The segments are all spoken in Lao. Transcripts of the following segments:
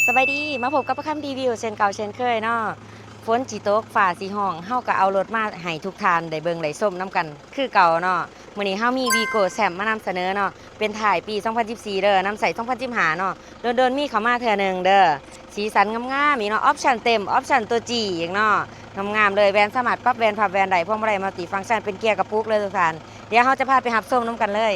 ສະບາຍດີ ມາພົບກັບປະຄຳຣີວິວເຊັ່ນເກົ່າເຊັ່ນເຄີຍເນາະ. ຝົນຊິຕົກ ຟ້າຊິຮ້ອງ ເຮົາກໍເອົາລົດມາໃຫ້ທຸກທ່ານໄດ້ເບິ່ງໄດ້ຊົມນຳກັນຄືເກົ່າເນາະ. ມື້ນີ້ເຮົາມີວີໂກ້ແຊມມານຳສະເໜີເນາະ ເປັນທ້າຍປີສອງພັນສິບສີ່ເດີ ນຳໃຊ້ສອງພັນສິບຫ້າເນາະ. ດົນໆມີເຂົ້າມາເທື່ອໜຶ່ງເດີ. ສີສັນງາມໆອີກເນາະ ອອບຊັນເຕັມ ອອບຊັນຕົວຈີອີກເນາະ ງາມໆເລີຍ. ແວ່ນສາມາດປັບແວ່ນພັບແວ່ນໄດ້ ພວງມາໄລມັລຕິຟັງຊັນ ເປັນເກຍກະປຸກເລີຍທຸກທ່ານ. ດຽວເຮົາຈະພາໄປຮັບຊົມນຳກັນເລີຍ.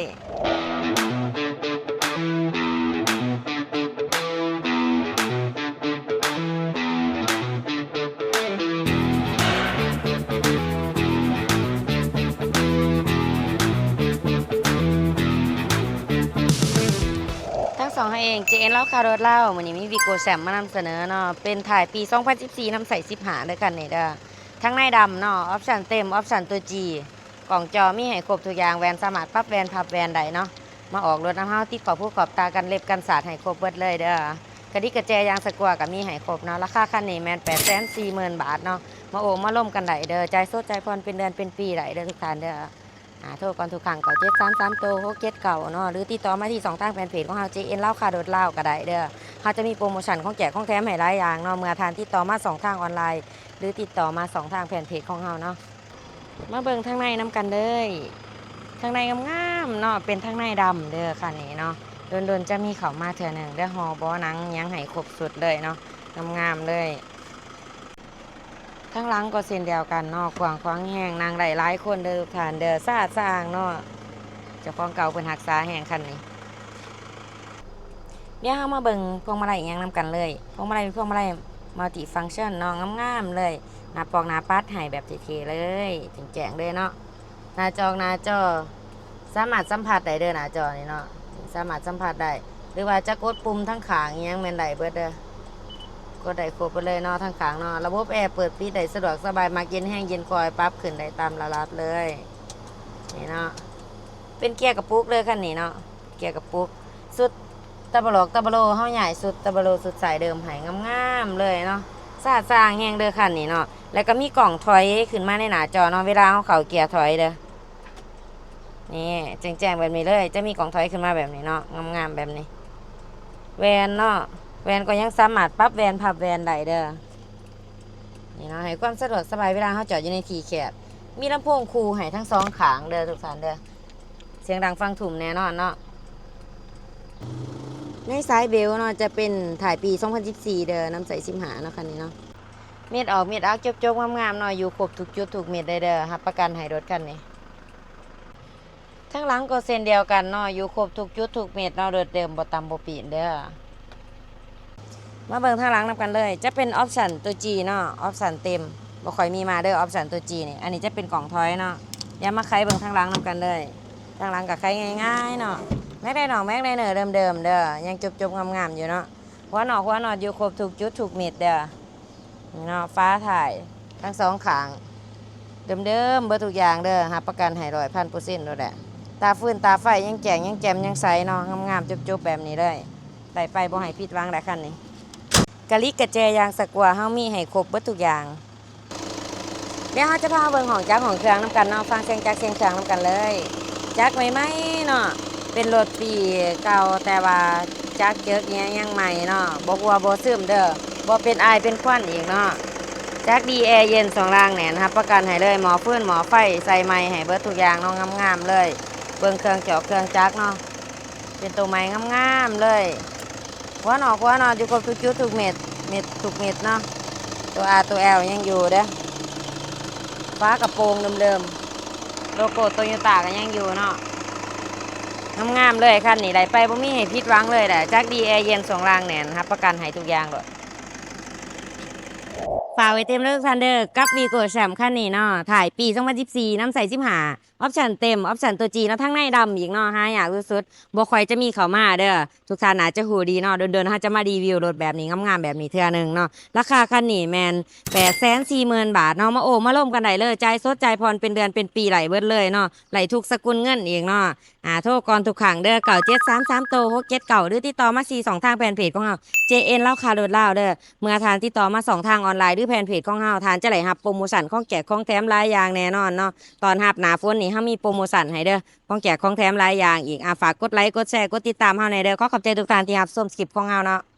ທັງສອງເຮົາເອງ ເຈເອັນ ລາວຄ້າລົດລາວ ມື້ນີ້ມີວີໂກ້ແຊມມານຳສະເໜີເນາະ ເປັນທ້າຍປີສອງພັນສິບສີ່ ນຳໃຊ້ສິບຫ້າເດີ ຄັນນີ້ເດີ. ທາງໃນດຳເນາະ ອອບຊັນເຕັມ ອອບຊັນຕົວຈີ ກ້ອງຈໍມີໃຫ້ຄົບທຸກຢ່າງ ແວ່ນສາມາດປັບແວ່ນພັບແວ່ນໄດ້ເນາະ. ມາອອກລົດນຳເຮົາ ຕິດຂອບຫູຂອບຕາ ກັນເລັບກັນສາດໃຫ້ຄົບເບິດເລີຍເດີ. ກະດິກກະແຈຢາງສະກົວກໍມີໃຫ້ຄົບເນາະ. ລາຄາຄັນນີ້ແມ່ນແປດແສນສີ່ໝື່ນບາດເນາະ. ມາໂອ້ມາລົມກັນໄດ້ເດີ ຈ່າຍສົດຈ່າຍຜ່ອນເປັນເດືອນເປັນປີໄດ້ເດີທຸກທ່ານເດີ. ອາ ໂທກ່ອນທຸກຄັ້ງ ເກົ້າເຈັດສາມສາມໂຕ ຫົກເຈັດເກົ້າເນາະ ຫຼືຕິດຕໍ່ມາທີ່ຊ່ອງທາງແຟນເພຈຂອງເຮົາ ເຈເອັນ ລາວຄ້າລົດລາວກໍໄດ້ເດີ. ເຮົາຈະມີໂປຣໂມຊັນຂອງແຈກຂອງແຖມໃຫ້ຫຼາຍຢ່າງເນາະ ເມື່ອທ່ານຕິດຕໍ່ມາສອງທາງອອນລາຍ ຫຼືຕິດຕໍ່ມາຊ່ອງທາງແຟນເພຈຂອງເຮົາເນາະ. ມາເບິ່ງທາງໃນນຳກັນເລີຍ. ທາງໃນງາມໆເນາະ ເປັນທາງໃນດຳເດີຄັນນີ້ເນາະ. ດົນໆຈະມີເຂົ້າມາເທື່ອໜຶ່ງເດີ. ຫໍ່ເບາະໜັງຫຍັງໃຫ້ຄົບຊຸດເລີຍເນາະ ງາມໆເລີຍ. ທາງຫຼັງກໍເຊັ່ນດຽວກັນເນາະ ກວ້າງຂວາງແຮງ ນັ່ງໄດ້ຫຼາຍຄົນເດີທຸກທ່ານເດີ. ສະອາດສະອ້າງເນາະ ເຈົ້າຂອງເກົ່າເພິ່ນຮັກສາແຮງຄັນນີ້. ດຽວເຮົາມາເບິ່ງພວງມາໄລອີ່ຫຍັງນຳກັນເລີຍ. ພວງມາໄລເປັນພວງມາໄລມັລຕິຟັງຊັນເນາະ ງາມໆເລີຍ. ໜ້າປອກໜ້າປັດໃຫ້ແບບເທ່ໆເລີຍ ແຈ້ງໆເລີຍເນາະ. ໜ້າຈອກໜ້າຈໍສາມາດສຳຜັດໄດ້ເດີ ໜ້າຈໍນີ້ເນາະ ສາມາດສຳຜັດໄດ້ ຫຼືວ່າຈະກົດປຸ່ມທາງຂ້າງອີ່ຫຍັງແມ່ນໄດ້ເບິດເດີ ກົດໄດ້ຄົບເບິດເລີຍເນາະ ທາງຂ້າງເນາະ. ລະບົບແອເປີດປິດໄດ້ສະດວກສະບາຍ ມັກເຢັນແຮງເຢັນຄ່ອຍ ປັບຂຶ້ນໄດ້ຕາມລະດັບເລີຍ ນີ້ເນາະ. ເປັນເກຍກະປຸກເລີຍຄັນນີ້ເນາະ ເກຍກະປຸກ. ຊຸດຕາບະຫຼອກຕາບະໂລ ເຮົາຍ້າຍຊຸດຕາບະໂລຊຸດສາຍເດີມໃຫ້ງາມໆເລີຍເນາະ. ສະອາດສະອ້າງແຮງເດີຄັນນີ້ເນາະ. ແລ້ວກໍມີກ້ອງຖອຍຂຶ້ນມາໃນໜ້າຈໍເນາະ ເວລາເຮົາເຂົ້າເກຍຖອຍເດີ. ນີ້ແຈ້ງໆແບບນີ້ເລີຍ ຈະມີກ້ອງຖອຍຂຶ້ນມາແບບນີ້ເນາະ ງາມໆແບບນີ້. ແວ່ນເນາະ ແວ່ນກໍຍັງສາມາດປັບແວ່ນພັບແວ່ນໄດ້ເດີ ນີ້ເນາະ ໃຫ້ຄວາມສະດວກສະບາຍເວລາເຮົາຈອດຢູ່ໃນທີ່ແຄບ. ມີລຳໂພງຄູ່ໃຫ້ທັງສອງຂ້າງເດີທຸກທ່ານເດີ ສຽງດັງຟັງທຸ່ມແນ່ນອນເນາະ. ໃນສາຍເບວເນາະ ຈະເປັນທ້າຍປີສອງພັນສິບສີ່ເດີ ນຳໃຊ້ສິບຫ້າເນາະ ຄັນນີ້ເນາະ. ເມັດອອກເມັດອັກຈົບໆງາມໆເນາະ ຢູ່ຄົບທຸກຈຸດທຸກເມັດເລີຍເດີ ຮັບປະກັນໃຫ້ລົດຄັນນີ້. ທາງຫຼັງກໍເຊັ່ນດຽວກັນເນາະ ຢູ່ຄົບທຸກຈຸດທຸກເມັດເນາະ ລົດເດີມບໍ່ຕຳບໍ່ປີ້ນເດີ. ມາເບິ່ງທາງຫຼັງນຳກັນເລີຍ ຈະເປັນອອບຊັນຕົວຈີເນາະ ອອບຊັນເຕັມ ບໍ່ຄ່ອຍມີມາເດີ ອອບຊັນຕົວຈີນີ້. ອັນນີ້ຈະເປັນກ້ອງຖອຍເນາະ. ດຽວມາໄຂເບິ່ງທາງຫຼັງນຳກັນເລີຍ. ທາງຫຼັງກໍໄຂງ່າຍໆເນາະ ແມັກໄດນອກແມັກໄດເນີເດີມໆເດີ ຍັງຈົບໆງາມໆຢູ່ເນາະ. ຫົວນອກຫົວນອດຢູ່ຄົບທຸກຈຸດທຸກເມັດເດີ. ນີ້ເນາະ ຝາທ້າຍທັງສອງຂ້າງເດີມໆເບິດທຸກຢ່າງເດີ ຮັບປະກັນໃຫ້ຮ້ອຍພັນເປີເຊັນໂລດແຫຼະ. ຕາຟືນຕາໄຟຍັງແຈ້ງຍັງແຈ່ມຍັງໃສເນາະ ງາມໆຈົບໆແບບນີ້ເລີຍ. ໄດ້ໄປບໍ່ໃຫ້ຜິດຫວັງແຫຼະຄັນນີ້. ກະລິກກະແຈຢາງສະກົວ ເຮົາມີໃຫ້ຄົບເບິດທຸກຢ່າງ. ດຽວເຮົາຈະພາເບິ່ງຫ້ອງຈັກຫ້ອງເຄື່ອງນຳກັນເນາະ ຟັງສຽງຈັກສຽງເຄື່ອງນຳກັນເລີຍ. ຈັກໃໝ່ໆເນາະ ເປັນລົດປີເກົ່າ ແຕ່ວ່າຈັກເຈິກອີ່ຫຍັງຍັງໃໝ່ເນາະ ບໍ່ຮົ່ວບໍ່ຊຶມເດີ ບໍ່ເປັນອາຍເປັນຄວັນອີກເນາະ. ຈັກດີແອເຢັນຊ່ວງລ່າງແໜ້ນ ຮັບປະກັນໃຫ້ເລີຍ ໝໍ້ຟືນໝໍ້ໄຟໃສ່ໃໝ່ໃຫ້ເບິດທຸກຢ່າງເນາະ ງາມໆເລີຍ. ເບິ່ງເຄື່ອງຈອກເຄື່ອງຈັກເນາະ ເປັນໂຕໃໝ່ງາມໆເລີຍ. ຫົວນອກຫົວນອດຢູ່ຄົບທຸກຈຸດທຸກເມັດ ເມັດທຸກເມັດເນາະ. ໂຕ R ໂຕ L ຍັງຢູ່ເດີ. ຝາກະໂປງເດີມໆ ໂລໂກ້ໂຕໂຍຕ້າກໍຍັງຢູ່ເນາະ ງາມໆເລີຍ. ຄັນນີ້ໄດ້ໄປບໍ່ມີໃຫ້ຜິດຫວັງເລີຍແຫຼະ ຈັກດີແອເຢັນຊ່ວງລ່າງແໜ້ນ ຮັບປະກັນໃຫ້ທຸກຢ່າງໂລດ. ຝາກໄວ້ເຕັມເລີຍທຸກທ່ານເດີ ກັບວີໂກ້ແຊມຄັນນີ້ເນາະ ທ້າຍປີສອງພັນສິບສີ່ ນຳໃຊ້ສິບຫ້າ ອອບຊັນເຕັມ ອອບຊັນຕົວຈີເນາະ ທາງໃນດຳອີກເນາະ ຫາຍາກສຸດໆ ບໍ່ຄ່ອຍຈະມີເຂົ້າມາເດີ. ທຸກທ່ານອາດຈະຮູ້ດີເນາະ ດົນໆເຮົາຈະມາຣີວິວລົດແບບນີ້ ງາມໆແບບນີ້ເທື່ອໜຶ່ງເນາະ. ລາຄາຄັນນີ້ແມ່ນແປດແສນສີ່ໝື່ນບາດເນາະ. ມາໂອ້ມາລົມກັນໄດ້ເລີຍ ຈ່າຍສົດຈ່າຍຜ່ອນເປັນເດືອນເປັນປີໄດ້ເບິດເລີຍເນາະ ໄດ້ທຸກສະກຸນເງິນອີກເນາະ. ອາ ໂທກ່ອນທຸກຄັ້ງເດີ ເກົ້າເຈັດສາມສາມໂຕ ຫົກເຈັດເກົ້າ ຫຼືຕິດຕໍ່ມາທີ່ຊ່ອງທາງແຟນເພຈຂອງເຮົາ ເຈເອັນ ລາວຄ້າລົດລາວເດີ. ເມື່ອທ່ານຕິດຕໍ່ມາຊ່ອງທາງອອນລາຍ ຫຼືແຟນເພຈຂອງເຮົາ ທ່ານຈະໄດ້ຮັບໂປຣໂມຊັນຂອງແຈກຂອງແຖມຫຼາຍຢ່າງແນ່ນອນເນາະ. ຕ້ອນຮັບໜ້າຝົນນີ້ ເຮົາມີໂປຣໂມຊັນໃຫ້ເດີ ຂອງແຈກຂອງແຖມຫຼາຍຢ່າງອີກ. ອາ ຝາກກົດໄລ ກົດແຊ ກົດຕິດຕາມເຮົາແດ່ເດີ. ຂໍຂອບໃຈທຸກທ່ານທີ່ຮັບຊົມຄລິບຂອງເຮົາເນາະ.